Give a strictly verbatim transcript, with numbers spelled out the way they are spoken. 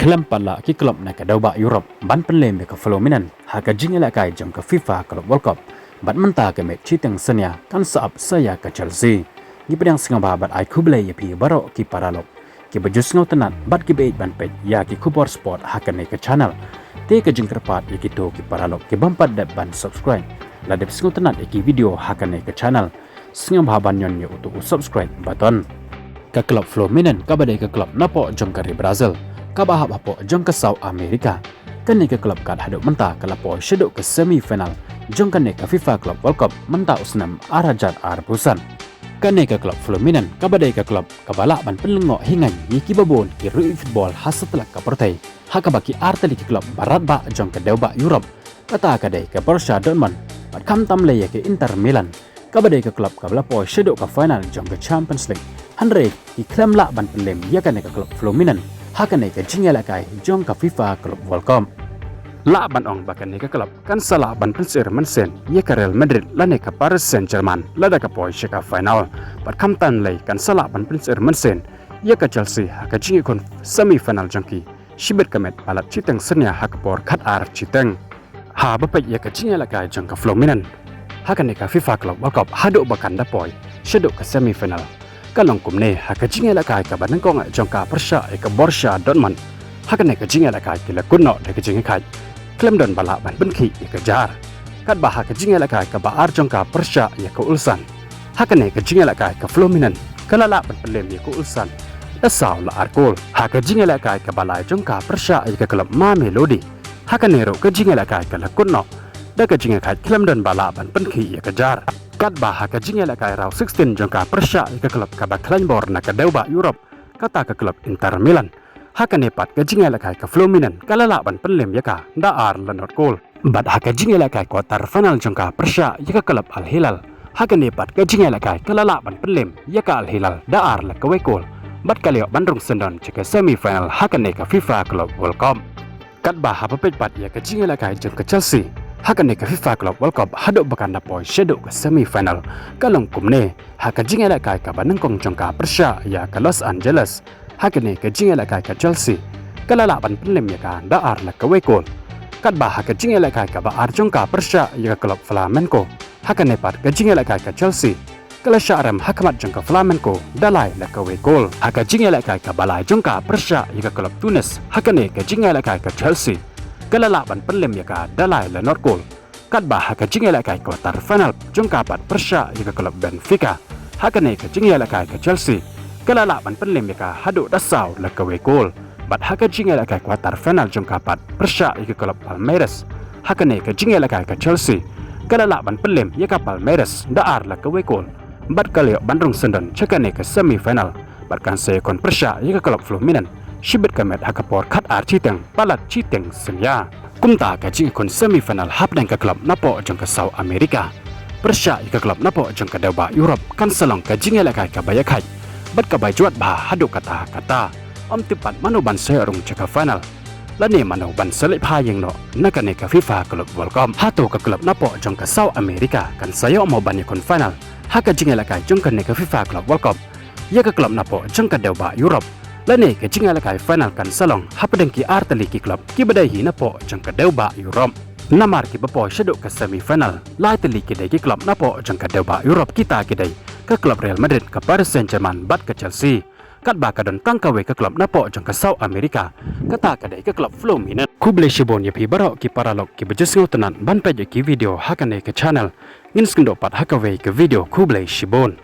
Khlem pat lah ki club na ka dewbah Europe ban pynlem ïa ka Fluminense ha ka jingïalehkai jong ka FIFA Club World Cup, bad mynta ka met shiteng synñia kan sa ap sa ïa ka Chelsea. Ngi pdiang sngewbha bad ai khublei ïa phi baroh ki paralok kiba ju sngewtynnat bad kiba ïeit ban peit ïa ki khubor sport ha kane ka channel. Te ka jingkyrpad ïa kito ki paralok ki bym pat dep ban subscribe, la dep sngewtynnat ïa ki video ha kane ka channel, sngewbha ban ñion ïa uto u subscribe button. Ka club Fluminense kaba dei ka club napoh jong ka ri Brazil, kaba hap hapoh jong ka South America. Kane ka club kat haduh mynta ka la poi shaduh ka semi final jong kane ka FIFA Club World Cup mynta u snem ar hajar arphew san. Kane ka club Fluminense kaba dei ka club kaba lah ban pynlyngngoh hi ngaiñ ïa kiba bun ki riew football ha satlak ka pyrthei, ha kaba ki artylli ki club barat bah jong ka dewbah Europe, kata ka dei ka Borussia Dortmund bad khamtam lei ïa ka Inter Milan, kaba dei ka club kaba la poi shaduh ka final jong ka Champions League. Hynrei ki khlem lah ban pynlem ïa kane ka club Fluminense ha kane ka jingïalehkai jong ka FIFA Club World Cup. Lah ban ong ba kane ka club kan sa lah ban pynsyier mynsiem ïa ka Real Madrid lane ka Paris Saint-Germain lada ka poi sha ka final. Bad khamtam lei kan sa lah ban pynsyier mynsiem ïa ka Chelsea ha ka jingïakhun semi final jong ki shibit ka met palat shiteng synñia ha ka por khatar shiteng. Haba peit ïa ka jingïalehkai jong ka Fluminense ha kane ka FIFA Club World Cup haduh ba kan da poi shaduh ka semi final, ka long kumne ha ka jingïalehkai kaba nyngkong jong ka pyrshah ïa ka Borussia Dortmund. Ha kane ka jingïalehkai ki la kut noh da ka jingïakhaid khlem don ba lah ban pynkhih ïa ka jar. Katba ha ka jingïalehkai kaba ar jong ka pyrshah ïa ka Ulsan, ha kane ka jingïalehkai ka Fluminense ka la lah ban pynlem ïa ka Ulsan da saw la ar kol. Ha ka jingïalehkai kaba lai jong ka pyrshah ïa ka club Mamelodi, ha kane ruh ka jingïalehkai ka la kut noh da ka jingïakhaid khlem don ba lah ban pynkhih ïa ka jar. Katba ha ka jingïalehkai round sixteen jong ka pyrshah ïa ka club kaba khlaiñ bor na ka dewbah Europe, kata ka club Inter Milan, ha kane pat ka jingïalehkai ka Fluminense ka la lah ban pynlem ïa ka da ar la not kol. Bad ha ka jingïalehkai quarter final jong ka pyrshah ïa ka club Al Hilal, ha kane pat ka jingïalehkai ka la lah ban pynlem ïa ka Al Hilal da ar la kawei kol, bad ka la ïoh ban rung syndon sha ka semi final ha kane ka FIFA Club World Cup. Katba haba peit pat ïa ka jingïalehkai jong ka Chelsea ha kane ka FIFA Club World Cup haduh ba kan da poi shaduh ka semi final, ka long kumne ha ka jingïalehkai kaba nyngkong jong ka pyrshah ïa ka Los Angeles. Ha kane ka jingïalehkai ka Chelsea ka la lah ban pynlem ïa ka da ar la kawei kol. Katba ha ka jingïalehkai kaba ar jong ka pyrshah ïa ka club Flamengo, ha kane pat ka jingïalehkai ka Chelsea ka la shah rem ha khmat jong ka Flamengo da lai la kawei kol. Ha ka jingïalehkai kaba lai jong ka pyrshah ïa ka club Toulouse, ha kane ka jingïalehkai ka Chelsea ka la lah ban pynlem ïa ka da lai la not kol. Katba ha ka jingïalehkai quarter final jong ka pat pyrshah ïa ka club Benfica, ha kane ka jingïalehkai ka Chelsea ka la lah ban pynlem ïa ka haduh da saw la kawei kol. Bad ha ka jingïalehkai quarter final jong ka pat pyrshah ïa ka club Palmeiras, ha kane ka jingïalehkai ka Chelsea ka la lah ban pynlem ïa ka Palmeiras da ar la kawei kol, bad ka la ïoh ban rung syndon sha kane ka semi final, bad kan sa ïakhun pyrshah ïa ka club Fluminense shibit ka met ha ka por khatar shiteng palat shiteng synñia. Kumta ka jingïakhun semi final hapdeng ka club napoh jong ka South America pyrshah ïa ka club napoh jong ka dewbah Europe kan sa long ka jingïalehkai kaba ïakhaid bad kaba ïajot bha haduh katta katta. Ym tip pat mano ban sa ïoh rung sha ka final, lane mano ban sa leit phai ïeng noh na kane ka FIFA Club World Cup. Hato ka club napoh jong ka South America kan sa ïoh mo ban ïakhun final ha ka jingïalehkai jong kane ka FIFA Club World Cup ïa ka club napoh jong ka dewbah Europe, lane ka jingïalehkai final kan sa long hapdeng ki artylli ki club kiba dei hi napoh jong ka dewbah Europe? Namar kiba poi shaduh ka semi final lai tylli ki dei ki club napoh jong ka dewbah Europe, kita ki dei ka club Real Madrid, ka Paris Saint-Germain bad ka Chelsea. Katba ka don tang kawei ka club napoh jong ka South America, kata ka dei ka club Fluminense. Khublei shibun ïa phi baroh ki paralok kiba ju sngewtynnat ban peit ïa ki video ha kane ka channel. Ngin sa ïakynduh pat ha kawei ka video, khublei shibun.